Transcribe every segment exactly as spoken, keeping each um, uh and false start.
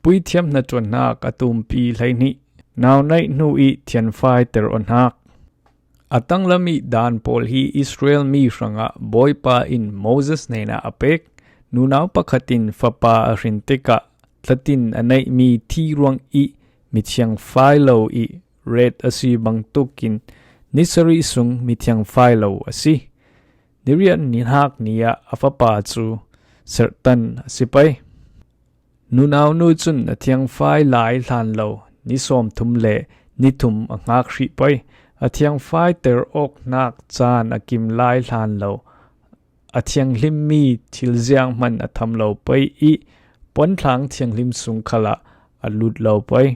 Puithiam hnaṭuanhnak a tumpi hleihnih. Nau neih hnu i thianfai ter awhnak. A tanglam i dan pawl hi Israel mi hrangah Bawipa in Moses hnenah a pek. Nunau pakhat in fapa a hrin tikah thlatin a neihmi thi ruang i mithiang fai lo i ret a si bangtukin ni sarih sung mithiang fai lo a si. Ni riat ni hnak ni ah a fapa cu serhtan a si pei. Nunau nu cun a thiangfai lai hlan lo ni sawmthum le ni thum a hngak hrih pei. A thiangfai ter awk hnak caan a kim lai hlan lo a thianghlimmi thil zianghman a tham lo pei i puanthlang thianghlim sung khalah a lut lo pei.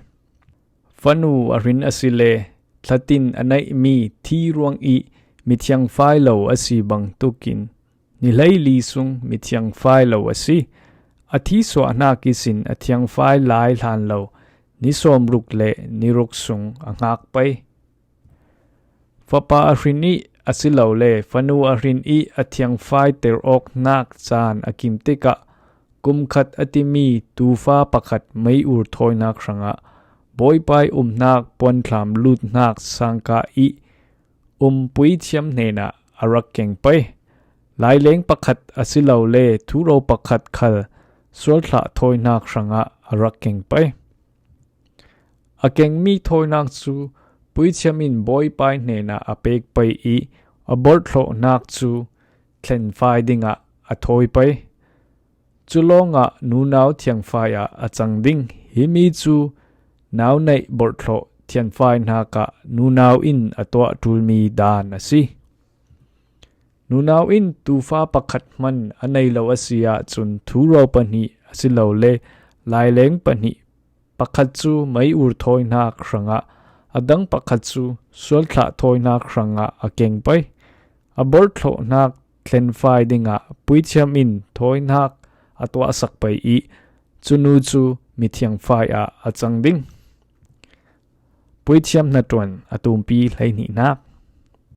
Fanu a hrin a si le thlatin a neihmi thi ruang i mithiang fai lo a si bangtukin ni hleili sung mithiang fai lo a si. A thi suahnak ihsin a thiangfai lai hlan lo ni sawmruk le ni ruk sung a hngak pei. Fapa a hrin i asilole fanu a hrin i a thiangfai ter awk hnak caan a kim tikah kum khat a timi tuufa pakhat mei-ur thawinak hrangah Bawipa i umhnak puanthlam luthnak sangka i um puithiam hnenah a rak keng pei. Laileng pakhat asilole thuro pakhat khal sualthlah thawinak hrangah a rak keng pei. A kengmi thawinak cu puithiam in Bawipa i hnenah a pek pei i a borhthlawhnak cu thlenfai dingah a thawi pei. Cu lawngah nunau thiangfai ah a cang ding. Himi cu nau neih borhthlawh thianfai hnakah nunau in a tuah ṭulmi dan a si. Nunau in tuufa pakhat hman a nei lo a si ahcun thuro pahnih asilole laileng pahnih, pakhat cu mei-ur thawinak hrangah a dang pakhat cu sualthlah thawinak hrangah a keng pei. A borhthlawhnak thlenfai dingah puithiam in thawinak a tuahsak pei i cunu cu mithiangfai ah a cang ding. Puithiam hnaṭuan a tumpi hleihnihnak.